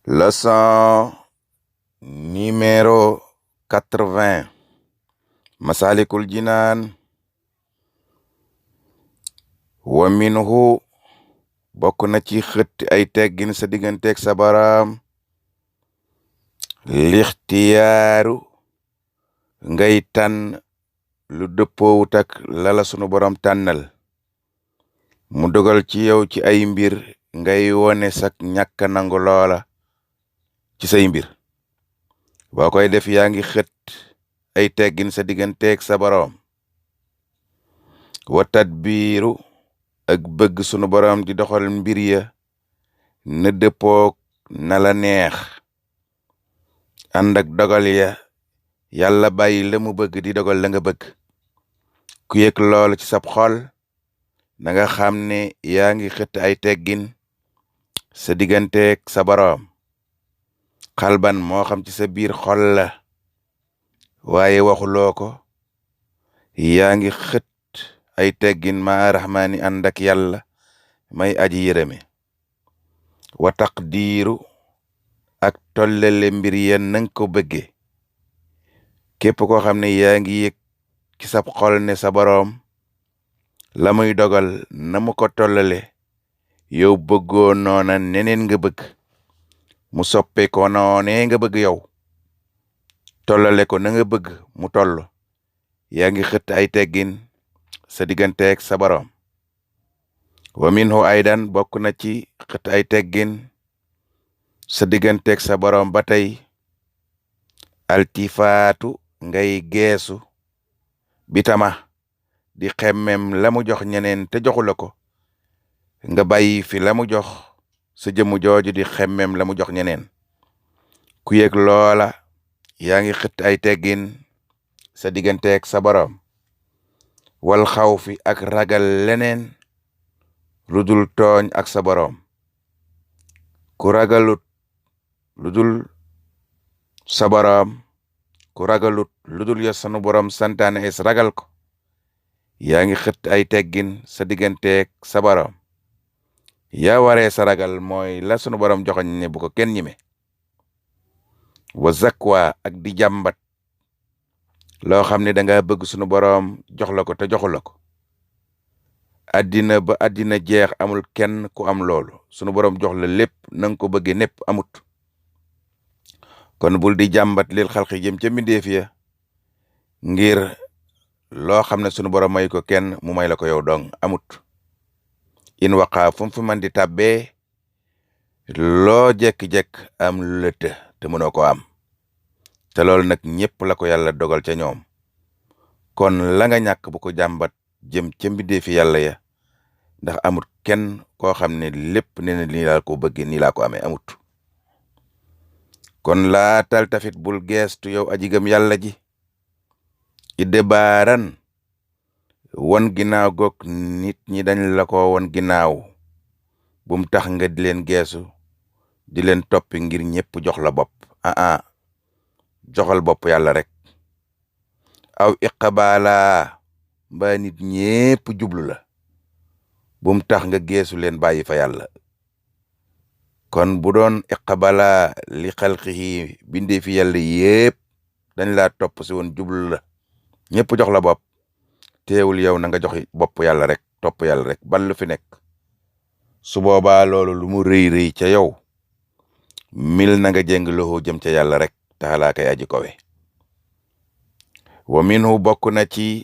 Leçon numéro 80. Masalikul Jinaan. Wa minhu bokk na ci xëtt ay teggin sa digganteeg sa boroom lixtiyaaru ngay tànn lu dëppoowut ak lala sunu boroom tànnal mu dogal ci yow ci ay mbir ngay wone sak ñàkk nangu loola ci say mbir boo koy def yaa ngi xët ay teggin sa digganteeg sa boroom wa tadbiiru ak bëgg sunu boroom di doxal mbir ya na dëppoog na la neex ànd ak dogal ya yàlla bàyyi la mu bëgg di dogal la nga bëgg ku yëg lool ci sab xol na nga xam ne yaa ngi xët ay teggin sa digganteeg sa boroom xalban moo xam ci sa biir xol la waaye waxuloo ko yaa ngi xët ay teggin ma rahmaani ànd ak yàlla may aji yërëme wa taqdiiru ak tollale mbir ya nang ko bëgge képp koo xam ne yaa ngi yëg ci sab xol ne sa boroom la muy dogal na mu ko tollale yow bëggoo noona neneen nga bëgg mu soppe ko noonee nga bëgg yow tollale ko na nga bëgg mu toll yaa ngi xët ay teggin sa digganteeg sa boroom wa minhu aydan bokk na ci xët ay teggin sa digganteeg sa boroom ba tey altifaatu ngay geesu bitama di xemmem la mu jox ñeneen te joxu la ko nga bàyyi fi la mu jox sa jëmu jooju di xemmem la mu jox ñeneen ku yëg loola yaa ngi xët ay teggin sa digganteeg sa boroom wal xawfi ak ragal leneen lu dul tooñ ak sa boroom ku ragalut lu dul sa boroom ku ragalut lu dul ya sunu boroom santaane es ragal ko yaa ngi xët ay teggin sa digganteeg sa boroom yaa waree sa ragal mooy la sunu boroom joxoñ ne bu ko kenn ñime wa zakwa ak di jàmbat loo xam ne danga bëgg sunu boroom jox la ko te joxu la ko addina ba addina jeex amul kenn ku am loolu sunu boroom jox la lépp nanga ko bëgge népp amut kon bul di jàmbat lil xalqi jëm ca mbindeef ya ngir loo xam ne sunu boroom may ko kenn mu may la ko yow dong amut in waqa fu mu fi man di tàbbee loo jekk-jekk am lu la te mënoo ko am te loolu nag ñëpp la ko yàlla dogal ca ñoom kon la nga ñàkk bu ko jàmbat jëm ca mbindeefi yàlla ya ndax amut kenn koo xam ne lépp nee na nii laa ko bëgge nii laa ko amee amut kon laa taltafit bul geestu yow aji gëm yàlla ji idde baaran won ginnaaw goog nit ñi dañ la ko won ginnaaw bum tax nga di leen geesu di leen toppi ngir ñëpp jox la bopp joxal bopp yàlla rek aw iqbaala mbaa nit ñépp jublu la bum tax nga geesu leen bàyyi fa yàlla kon bu doon iqbaala li xalqihi bindee fi yàlla yépp dañ laa topp si woon jublu la ñépp jox la bopp teewul yow na nga jox bopp yàlla rek topp yàlla rek ban lu fi nekk su boobaa loolu lu mu rëy rëy ca yow mil na nga jéng loxo jëm ca yàlla rek taxalaa kay aji kowe wa minhu bokk na ci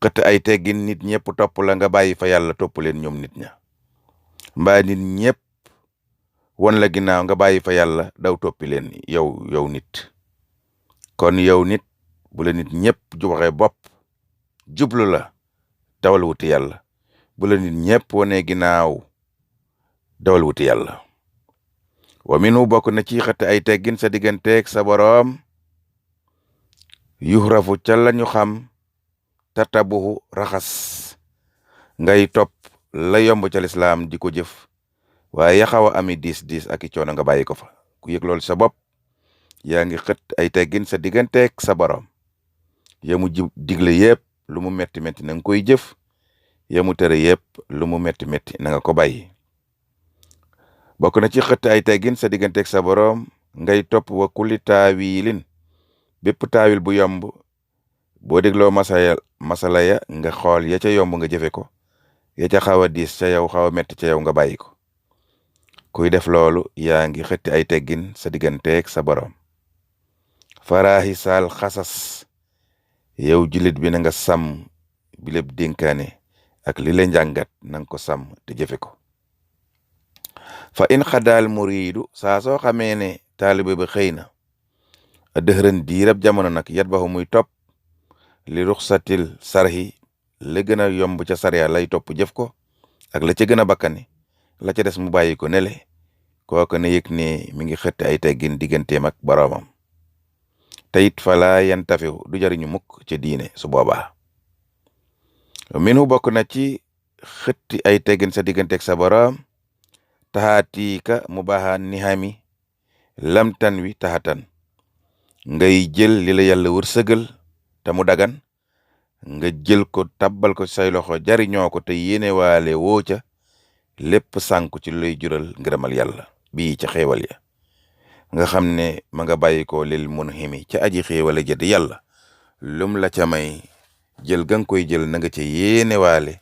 xët ay teggin nit ñëpp topp la nga bàyyi fa yàlla topp leen ñoom nit ña mbaa nit ñëpp won la ginnaaw nga bàyyi fa yàlla daw toppi leen yow nit kon yow nit bu la nit ñëpp joxe bopp jublu la dawal wuti yàlla bu la nit ñëpp wone ginnaaw dawal wuti yàlla wa minhu bokk na ci xët ay teggin sa digganteeg sa boroom yuxrafu ca lañu xam tatabuhu raxas ngay topp la yomb ca lislaam di ko jëf waaye yaxaw a ami diis ak i coono nga bàyyi ko fa ku yëg loolu sa bopp yaa ngi xët ay teggin sa digganteeg sa boroom yamu digle yépp lu mu metti metti na nga koy jëf yamu tere yépp lu mu metti metti na nga ko bàyyi bokk na ci xëtt ay teggin sa digganteeg sa boroom ngay topp wa kulli taawilin bépp taawil bu yomb boo dégloo masala ya nga xool ya ca yomb nga jëfe ko ya ca xaw a diis ca yow xaw a metti ca yow nga bàyyi ko kuy def loolu yaa ngi xëtti ay teggin sa digganteeg sa boroom faraahi saal xasas yow jullit bi na nga sàmm bi lépp dénkaane ak li la njàngat nanga ko sàmm te jëfe ko fa in xadaal muriidu saa soo xamee ne taalibe ba xëy na a dëxëran diirab jamono nag yat baxu muy topp li ruxsatil sarhi la gën a yomb ca sariya lay topp jëf ko ak la ca gën a bakkani la ca des mu bàyyi ko nele kooku ne yëg ne mi ngi xëtti ay teggin digganteem ak boroomam te it fala yantafiw du jariñu mukk ca diine su boobaa minu bokk na ci xëtti ay teggin sa digganteeg sa boroom taxaatiika mu baaxa nihami lamtan wi taxatan ngay jël li la yàlla wërsëgal te mu dagan nga jël ko tabbal ko say loxo jariñoo ko te yéene waale woo ca lépp sànku ci lay jural ngërëmal yàlla bii ca xéewal ya nga xam ne ma nga bàyyi ko lil munhimi ca aji xéewale jëd yàlla lum la ca may jël ga nga koy jël na nga ca yéene waale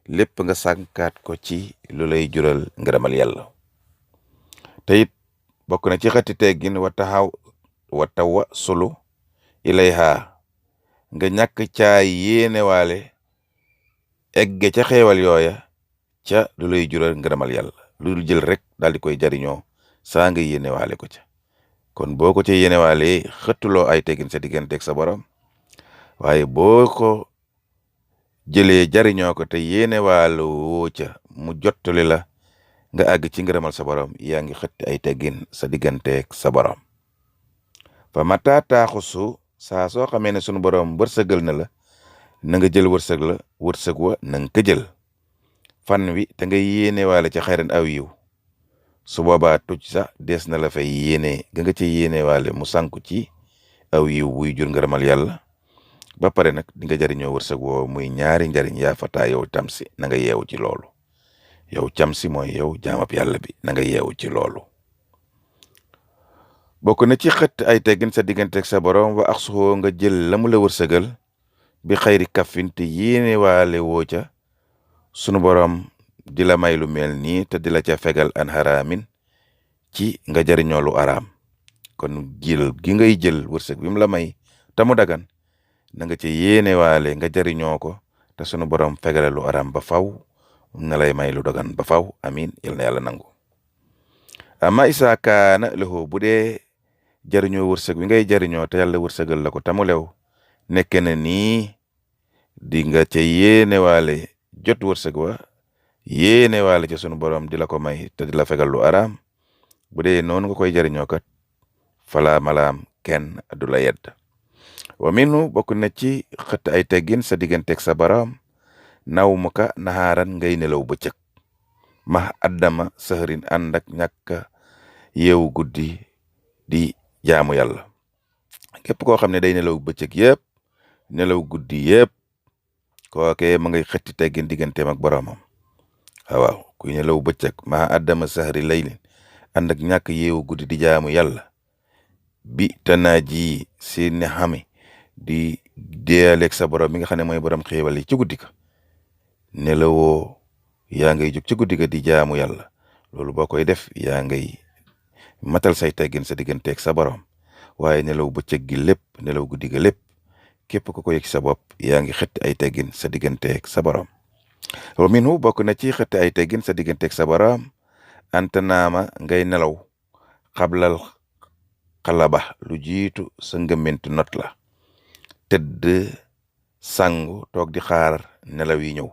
lépp nga sànkaat ko ci lu lay jural ngërëmal yàlla te it bokk na ci xati teggin wa tawa sulu ilayha nga ñàkk caa yéene waale egge ca xeewal yooya ca lu lay jural ngërëmal yàlla lu dul jël rek daal di koy jariñoo saa nga yéene waale ko ca kon boo ko ca yéene waale xëttuloo ay teggin sa digganteeg sa borom waaye boo ko jëlee jariñoo ko te yéene waale woo ca mu jottali la nga àgg ci ngërëmal sa borom yaa ngi xëtti ay teggin sa digganteeg sa borom fa mata taaxusu saa soo xamee ne sunu borom wërsëgal na la na nga jël wërsëg wa na nga ko jël fan wi te nga yéene waale ca xayran aw yiw su boobaa tuj sax des na la fay yéene ga nga ca yéene waale mu sànku ci aw yiw buy jur ngërëmal yàlla ba pare nag di nga jariñoo wërsëg woo muy ñaari njariñ yaa fataa yow tamsi na nga yeewu ci loolu yow camsi mooy yow jaamab yàlla bi na nga yeewu ci loolu bokk na ci xëtt ay teggin sa digganteeg sa borom wa ak suxoo nga jël la mu la wërsëgal bi xayri kafin te yéene waale woo ca sunu borom di la may lu mel nii te di la ca fegal an haraamin ci nga jariñoo lu araam kon jël gi ngay jël wërsëg bi mu la may te mu dagan na nga ci yéene waale nga jariñoo ko te sunu borom fegale lu araam ba faw na lay may lu dagan ba faw amin yal na yàlla nangu ama isa kaana lahu bu dee jariñoo wërsëg wi ngay jariñoo te yàlla wërsëgal la ko tamu lew nekke na nii di nga ca yéene waale jot wërsëg wa yéene waale ca sunu borom di la ko may te di la fegal lu araam bu dee noonu nga koy jariñoo kat fala malaam kenn du la yedd wa minu bokk na ci xëtt ay teggin sa digganteeg sa borom naw mu ka naxaaran ngay nelaw bëccëg ma addama sëxërin ànd ak ñàkk yeewu guddi di jaamu yàlla képp koo xam ne day nelaw bëccëg yëpp nelaw guddi yëpp kooke ma ngay xëtti teggin digganteem ak boromam waaw kuy nelaw bëccëg ma addama sëxëri laylin ànd ak ñàkk yeewu guddi di jaamu yàlla bi tanaaji si ne xami di dealeeg sa borom mi nga xam ne mooy borom xéewal yi ci guddi ka nelawoo yaa ngay jóg ci guddi ga di jaamu yàlla loolu boo koy def yaa ngay matal say teggin sa digganteeg sa borom waaye nelaw bëccëg gi lépp nelaw guddi ga lépp képp ku ko yëg sa bopp yaa ngi xëtti ay teggin sa digganteeg sa borom wa minhu bokk na ci xëtti ay teggin sa digganteeg sa borom anta naama ngay nelaw xablal xalaba lu jiitu sa ngëmmentu not la tëdd sangu toog di xaar nelaw yi ñëw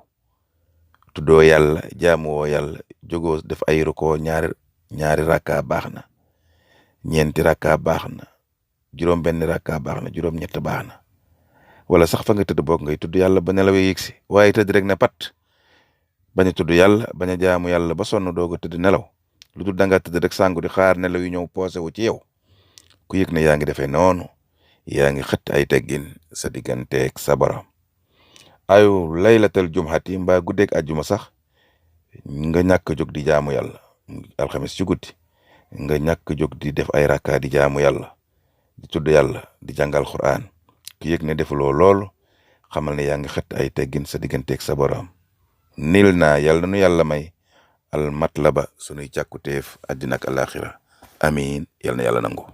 tuddoo yàlla jaamuwoo yàlla jógoo def ay ruko ñaari rakka baax na ñeenti rakka baax na juróom benn rakka baax na juróom ñett baax na wala sax fa nga tëdd boog ngay tudd yàlla ba nelaw yi yëgsi waaye tëdd rek ne pat bañ a tudd yàlla bañ a jaamu yàlla ba sonn doog a tëdd nelaw lu dul da nga tëdd rek sangu di xaar nelaw yi ñëw poosé wu ci yow ku yëg ne yaa ngi defee noonu yaa ngi xëtt ay teggin sa digganteeg sa borom ayu laylatal jumhati mbaa guddeeg ajjuma sax nga ñàkk jóg di jaamu yàlla alxames ci guddi nga ñàkk jóg di def ay rakka di jaamu yàlla di tudd yàlla di jàngal Qur'an ki yëg ne defuloo loolu xamal ne yaa ngi xët ay teggin sa digganteeg sa borom nil naa yàlla nu yàlla may al matlaba sunuy càkkuteef àddina ak alaxira amiin yal na yàlla nangu